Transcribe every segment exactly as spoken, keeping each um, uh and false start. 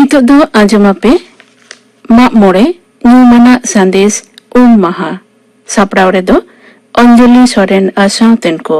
ᱱᱤᱛᱚᱜ ᱫᱚ ᱟᱸᱡᱚᱢ ᱟᱯᱮ ᱢᱟᱜ ᱢᱚᱬᱮ ᱧᱩᱢᱟᱱᱟᱜ ᱥᱟᱸᱫᱮᱥ ᱩᱢ ᱢᱟᱦᱟ᱾ ᱥᱟᱯᱲᱟᱣ ᱨᱮᱫᱚ ᱚᱧᱡᱚᱞᱤ ᱥᱚᱨᱮᱱ ᱟᱨ ᱥᱟᱶᱛᱮᱱ ᱠᱚ᱾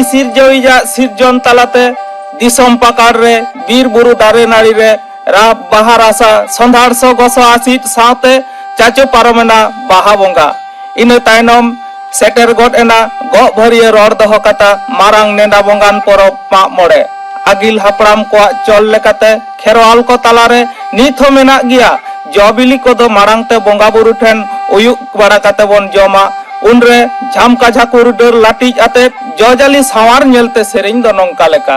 ᱥᱤᱥᱤᱨᱡᱟᱹᱣᱤᱡᱟᱜ ᱥᱤᱨᱡᱚᱱ ᱛᱟᱞᱟᱛᱮ ᱫᱤᱥᱚᱢ ᱯᱟᱠᱟᱲ ᱨᱮ, ᱵᱤᱨ ᱵᱩᱨᱩ ᱫᱟᱨᱮ ᱱᱟᱹᱲᱤ ᱨᱮ ᱨᱟᱯ ᱵᱟᱦᱟ ᱨᱟᱥᱟ ᱥᱚᱸᱫᱷᱟᱲ ᱥᱚ ᱜᱚᱥᱚ ᱟᱥᱤᱫ ᱥᱟᱶᱛᱮ ᱪᱟᱪᱳ ᱯᱟᱨᱚᱢᱮᱱᱟ ᱵᱟᱦᱟ ᱵᱚᱸᱜᱟ᱾ ᱤᱱᱟᱹ ᱛᱟᱭᱱᱚᱢ ᱥᱮᱴᱮᱨ ᱜᱚᱫ ᱮᱱᱟ ᱜᱚᱜ ᱵᱷᱟᱹᱨᱤᱭᱟᱹ ᱨᱚᱲ ᱫᱚᱦᱚ ᱠᱟᱛᱷᱟ ᱢᱟᱨᱟᱝ ᱱᱮᱰᱟ ᱵᱚᱸᱜᱟᱱ ᱯᱚᱨᱚᱵᱽ ᱢᱟᱜ ᱢᱚᱬᱮ᱾ ᱟᱹᱜᱤᱞ ᱦᱟᱯᱲᱟᱢ ᱠᱚᱣᱟᱜ ᱪᱚᱞ ᱞᱮᱠᱟᱛᱮ ᱠᱷᱮᱨᱣᱟᱞ ᱠᱚ ᱛᱟᱞᱟᱨᱮ ᱱᱤᱛ ᱦᱚᱸ ᱢᱮᱱᱟᱜ ᱜᱮᱭᱟ᱾ ᱡᱚ ᱵᱤᱞᱤ ᱠᱚᱫᱚ ᱢᱟᱲᱟᱝ ᱛᱮ ᱵᱚᱸᱜᱟ ᱵᱩᱨᱩ ᱴᱷᱮᱱ ᱩᱭᱩᱜ ᱵᱟᱲᱟ ᱠᱟᱛᱮ ᱵᱚᱱ ᱡᱚᱢᱟ᱾ ᱩᱱᱨᱮ ᱡᱷᱟᱢᱠᱟ ᱡᱷᱟᱹᱠᱩᱨ ᱰᱟᱹᱨ ᱞᱟᱹᱴᱤᱡ ᱟᱛᱮ ᱡᱚ ᱡᱟᱹᱞᱤ ᱥᱟᱶᱟᱨ ᱧᱮᱞᱛᱮ ᱥᱮᱨᱮᱧ ᱫᱚ ᱱᱚᱝᱠᱟ ᱞᱮᱠᱟ᱾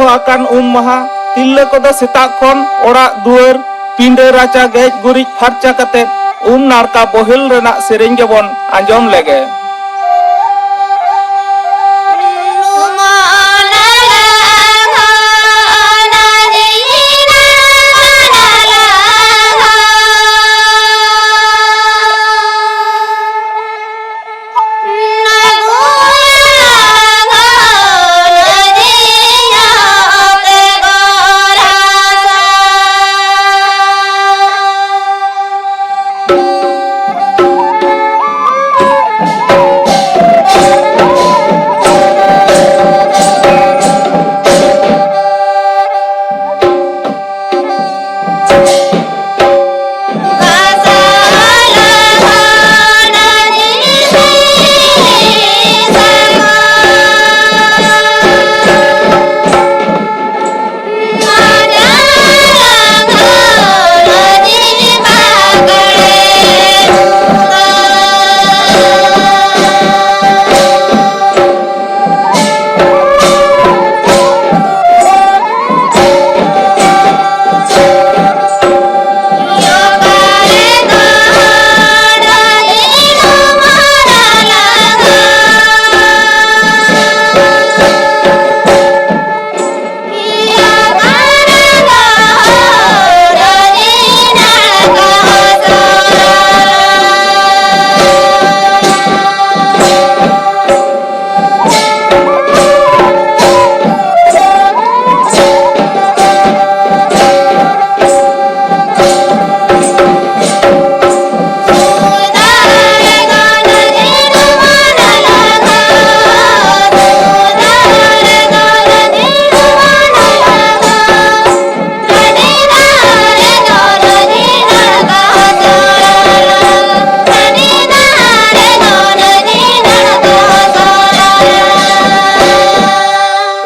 ᱟᱠᱟᱱ ᱩᱢ ᱢᱟᱦᱟ, ᱛᱤᱨᱞᱟᱹ ᱠᱚᱫᱚ ᱥᱮᱛᱟᱜ ᱠᱷᱚᱱ ᱚᱲᱟᱜ ᱫᱩᱣᱟᱹᱨ, ᱯᱤᱸᱰᱟᱹ ᱨᱟᱪᱟ ᱜᱮᱡ ᱜᱩᱨᱤᱡ ᱯᱷᱟᱨᱪᱟ ᱠᱟᱛᱮ ᱩᱢ ᱱᱟᱲᱠᱟ ᱵᱚᱦᱮᱞ ᱨᱮᱱᱟᱜ ᱥᱮᱨᱮᱧ ᱜᱮᱵᱚᱱ ᱟᱸᱡᱚᱢ ᱞᱮᱜᱮ᱾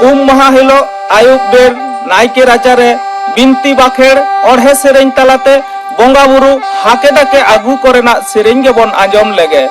ᱩᱢ ᱢᱟᱦᱟ ᱦᱤᱞᱳᱜ ᱟᱹᱭᱩᱵ ᱵᱮᱲ ᱱᱟᱭᱠᱮ ᱨᱟᱪᱟᱨᱮ ᱵᱤᱱᱛᱤ ᱵᱟᱠᱷᱮᱲ ᱚᱬᱦᱮ ᱥᱮᱨᱮᱧ ᱛᱟᱞᱟᱛᱮ ᱵᱚᱸᱜᱟ ᱵᱩᱨᱩ ᱦᱟᱠᱮ ᱰᱟᱠᱮ ᱟᱹᱜᱩ ᱠᱚᱨᱮᱱᱟᱜ ᱥᱮᱨᱮᱧ ᱜᱮᱵᱚᱱ ᱟᱸᱡᱚᱢ ᱞᱮᱜᱮ᱾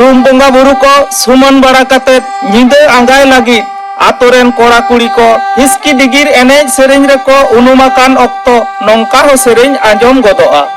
ᱧᱩᱛᱩᱢ ᱵᱚᱸᱜᱟ ᱵᱩᱨᱩ ᱠᱚ ᱥᱩᱢᱟᱹᱱ ᱵᱟᱲᱟ ᱠᱟᱛᱮ ᱧᱤᱫᱟᱹ ᱟᱸᱜᱟᱭ ᱞᱟᱹᱜᱤᱫ ᱟᱛᱳ ᱨᱮᱱ ᱠᱚᱲᱟ ᱠᱩᱲᱤ ᱠᱚ ᱦᱤᱥᱠᱤ ᱰᱤᱜᱤᱨ ᱮᱱᱮᱡ ᱥᱮᱨᱮᱧ ᱨᱮᱠᱚ ᱩᱱᱩᱢ ᱟᱠᱟᱱ ᱚᱠᱛᱚ ᱱᱚᱝᱠᱟ ᱦᱚᱸ ᱥᱮᱨᱮᱧ ᱟᱸᱡᱚᱢ ᱜᱚᱫᱚᱜᱼᱟ᱾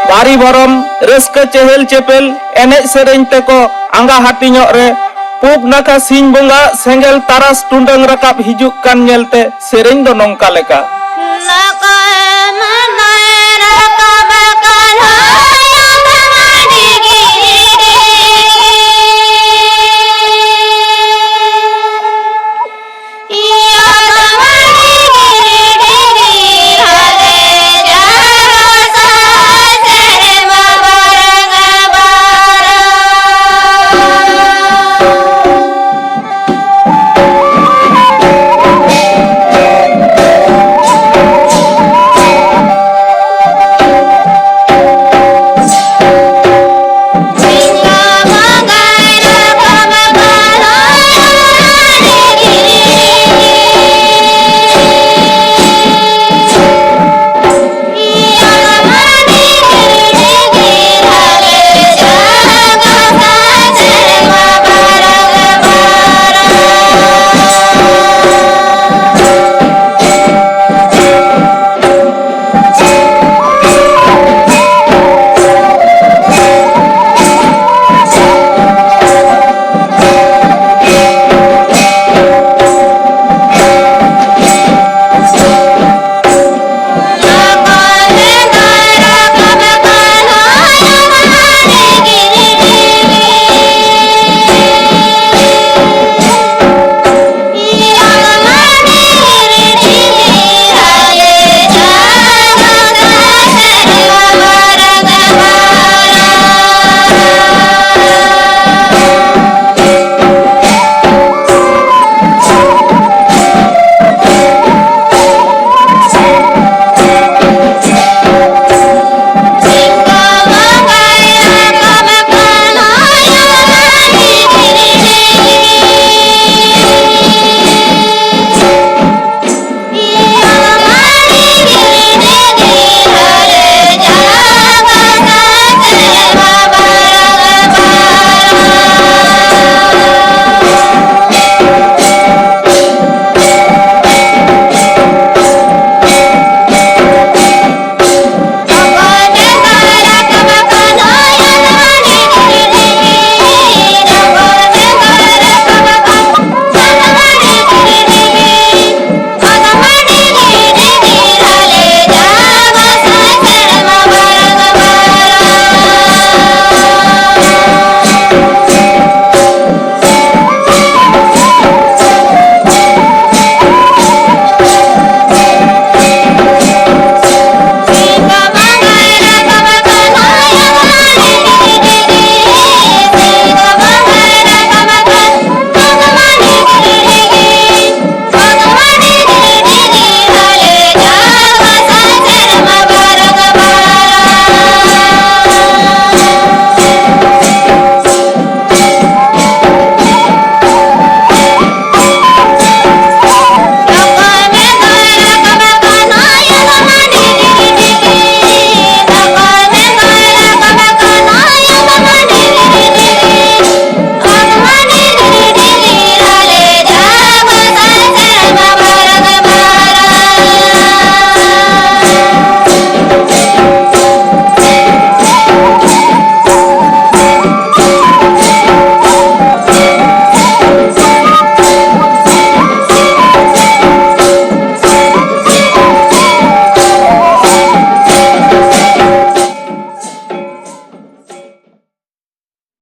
ᱵᱟᱹᱨᱤ ᱵᱚᱨᱚᱢ ᱨᱟᱹᱥᱠᱟᱹ ᱪᱮᱦᱮᱞ ᱪᱮᱯᱮᱞ ᱮᱱᱮᱡ ᱥᱮᱨᱮᱧ ᱛᱮᱠᱚ ᱟᱸᱜᱟ ᱦᱟᱹᱴᱤᱧᱚᱜ ᱨᱮ ᱯᱩᱵ ᱱᱟᱠᱷᱟ ᱥᱤᱧ ᱵᱚᱸᱜᱟ ᱥᱮᱸᱜᱮᱞ ᱛᱟᱨᱟᱥ ᱴᱩᱰᱟᱹᱝ ᱨᱟᱠᱟᱵ ᱦᱤᱡᱩᱜ ᱠᱟᱱ ᱧᱮᱞᱛᱮ ᱥᱮᱨᱮᱧ ᱫᱚ ᱱᱚᱝᱠᱟ ᱞᱮᱠᱟ᱾